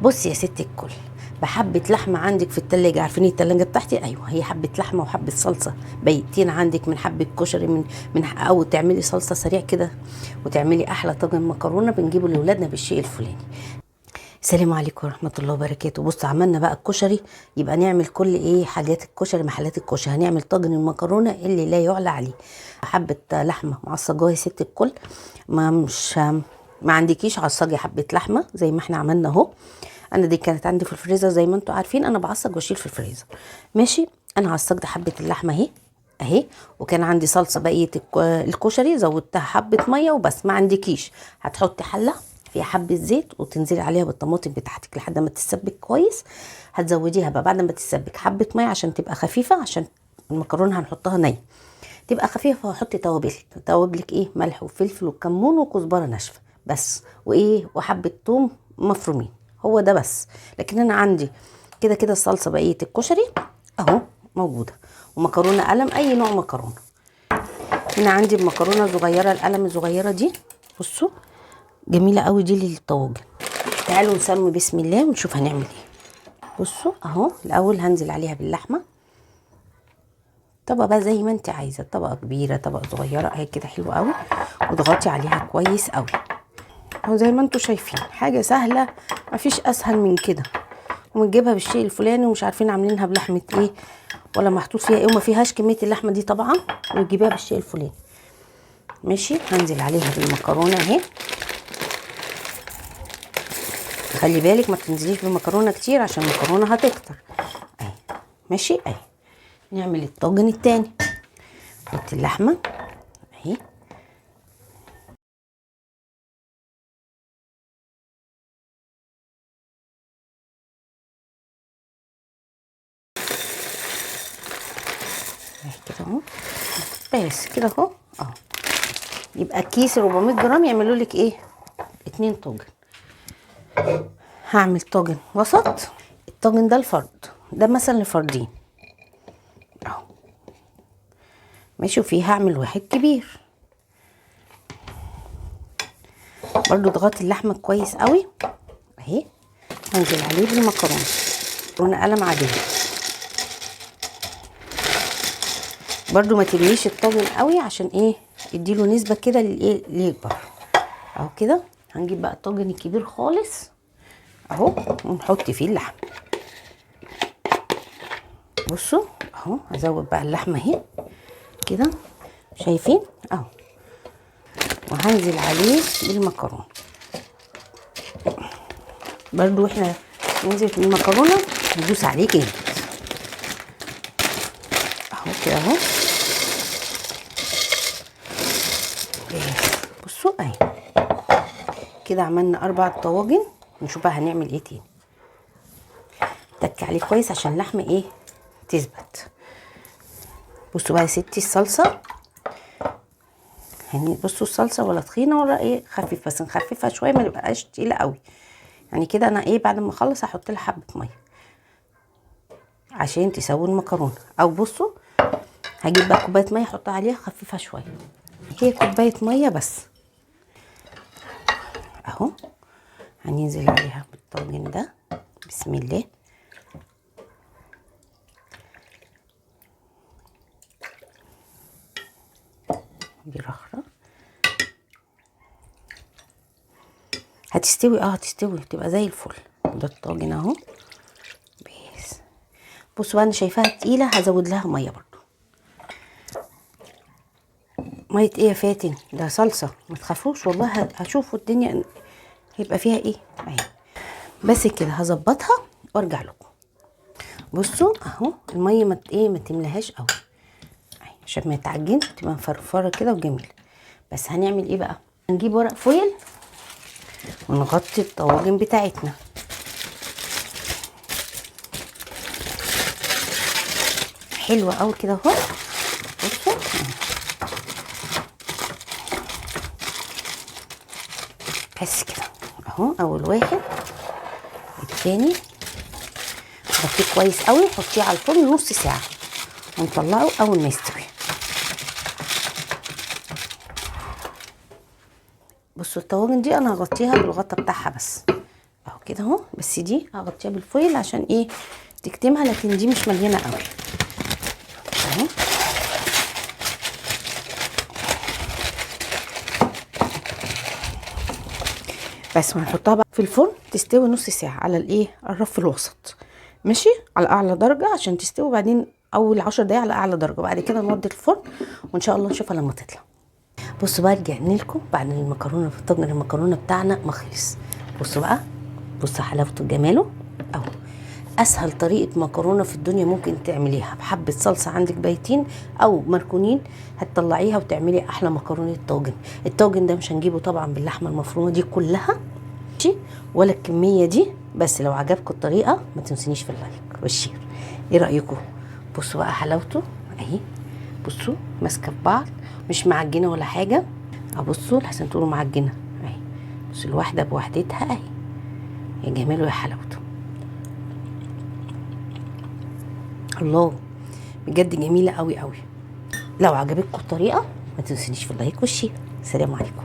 بصي يا ست الكل، بحبة لحمة عندك في التلاجة، عارفين التلاجة بتاعتي؟ ايوه، هي حبة لحمة وحبة صلصة بيتين عندك من حبة كشري من او تعملي صلصة سريع كده وتعملي احلى طاجن مكرونة بنجيبه لاولادنا بالشيء الفلاني. السلام عليكم ورحمة الله وبركاته. بص، عملنا بقى الكشري، يبقى نعمل كل ايه حاجات الكشري، محلات الكشري. هنعمل طاجن المكرونة اللي لا يعلى عليه. حبة لحمة معصجاها يا ست الكل، ما مش ما عندكيش عصاجي حبة لحمة زي ما احنا عملنا اهو. انا دي كانت عندي في الفريزر زي ما انتوا عارفين، انا بعصج واشيل في الفريزر. ماشي، انا عصجت حبة اللحمة اهي اهي، وكان عندي صلصة بقية الكشري زودتها حبة مية وبس. ما عندكيش هتحطي حلة فيها حبة زيت وتنزلي عليها بالطماطم بتاعتك لحد ما تتسبك كويس. هتزوديها بقى بعد ما تتسبك حبة مية عشان تبقى خفيفة، عشان المكرونة هنحطها نية تبقى خفيفة. وحطي توابلك، توابلك ايه؟ ملح وفلفل وكمون وكزبرة ناشفة بس، وايه وحبة ثوم مفرومين، هو ده بس. لكن انا عندي كده كده الصلصة بقية الكشري اهو موجودة، ومكرونة قلم، اي نوع مكرونة. هنا عندي المكرونة صغيرة، القلم الصغيرة دي، بصوا جميلة قوي دي للطواجن. تعالوا نسمي بسم الله ونشوف هنعمل ايه. بصوا اهو، الاول هنزل عليها باللحمة، طبقة بقى زي ما انت عايزة، طبقة كبيرة طبقة صغيرة اهي كده، حلوة قوي. واضغطي عليها كويس قوي اهو زي ما انتوا شايفين، حاجة سهلة مفيش اسهل من كده. ونجيبها بالشيء الفلاني ومش عارفين عاملينها بلحمة ايه ولا محطوط فيها ايه، وما فيهاش كمية اللحمة دي طبعا، وتجيبيها بالشيء الفلاني. ماشي، هنزل عليها بالمكرونة اهي. خلي بالك ما تنزليش بالمكرونة كتير عشان المكرونة هتكتر اهي. ماشي اهي، نعمل الطاجن التاني. نحط اللحمة اهي، اهي كده اهو، بس كده اهو اهو. يبقى كيس 400 جرام يعملوا لك ايه؟ 2 طاجن. هعمل طاجن وسط، الطاجن ده الفرد ده مثلا لفردين اهو. ماشي، وفيه هعمل واحد كبير برضو. اضغطي اللحمة كويس قوي اهي، هنزل عليه بالمكرونه، مكرونه قلم عادية برضو. ما تمليش الطاجن قوي عشان ايه؟ اديله نسبه كده للايه؟ ليكبر اهو كده. هنجيب بقى الطاجن الكبير خالص اهو ونحط فيه اللحمة. بصوا اهو، هزود بقى اللحمة اهي كده، شايفين اهو، وهنزل عليه بالمكرونه برضو. احنا ننزل في المكرونه ندوس عليه جامد اهو كده اهو. بصوا اهي كده، عملنا 4 طواجن. نشوف بقى هنعمل ايه تاني. تك عليه كويس عشان اللحمة ايه؟ تثبت. بصوا بقى يا ستي الصلصه، يعني بصوا الصلصه ولا تخينة ولا ايه، خفيفة بس نخففها شوية ما نبقاش تقيلة قوي. يعني كده انا ايه بعد ما اخلص هحط لها حبه مية عشان تسوي المكرونه. او بصوا هجيب بقى كوباية مية احطها عليها، خففها شوية، هي كوباية مية بس اهو. هننزل عليها بالطاجن ده بسم الله. دي رخرة هتستوي، هتستوي تبقى زي الفل. ده الطاجن اهو بس. بصوا بقى انا شايفاها تقيلة، هزود لها مية برضو. مية ايه يا فاتن؟ ده صلصه، ما تخافوش والله، هشوفوا الدنيا هيبقى فيها ايه اهي. بس كده هظبطها وارجع لكم. بصوا اهو المية ما ايه ما تملاهاش قوي اهي عشان ما تعجنش، تبقى مفرفره كده وجميلة. بس هنعمل ايه بقى؟ هنجيب ورق فويل ونغطي الطواجن بتاعتنا. حلوة قوي كده اهو. بصوا بس كده اهو، اول واحد، التاني. غطيه كويس قوي، حطيه على الفرن نص ساعة ونطلعه اول ما يستوي. بصوا الطواجن دي انا هغطيها بالغطا بتاعها بس اهو. كده اهو. بس دي هغطيها بال foil عشان ايه؟ تكتمها، لكن دي مش مليانة قوي اهو. بس وهنحطها بقى في الفرن تستوي نص ساعة على الايه؟ الرف الوسط، ماشي، على اعلى درجه عشان تستوي. وبعدين اول 10 دقايق على اعلى درجه، بعد كده نودي الفرن وان شاء الله نشوفها لما تطلع. بصوا بقى رجعنا لكم بعد المكرونه في الطاجن. المكرونه بتاعنا ما خلص. بصوا بقى، بصوا حلاوته وجماله اهو. اسهل طريقه مكرونه في الدنيا ممكن تعمليها، بحبه صلصه عندك بايتين او مركونين هتطلعيها وتعملي احلى مكرونه طاجن. الطاجن ده مش هنجيبه طبعا باللحمه المفرومه دي كلها، ماشي، ولا الكمية دي. بس لو عجبكم الطريقة ما تنسونيش في ال like وال share. ايه رايكم؟ بصوا بقى حلاوته اهي. بصوا ماسكه في بعض، مش معجنه ولا حاجة. ابصوا لحسن تقولوا معجنه اهي. بصوا الواحدة بوحدتها اهي، يا جماله يا حلاوته. الله، بجد جميلة قوي قوي. لو عجبتكم الطريقة ما تنسونيش في ال like وال share. سلام عليكم.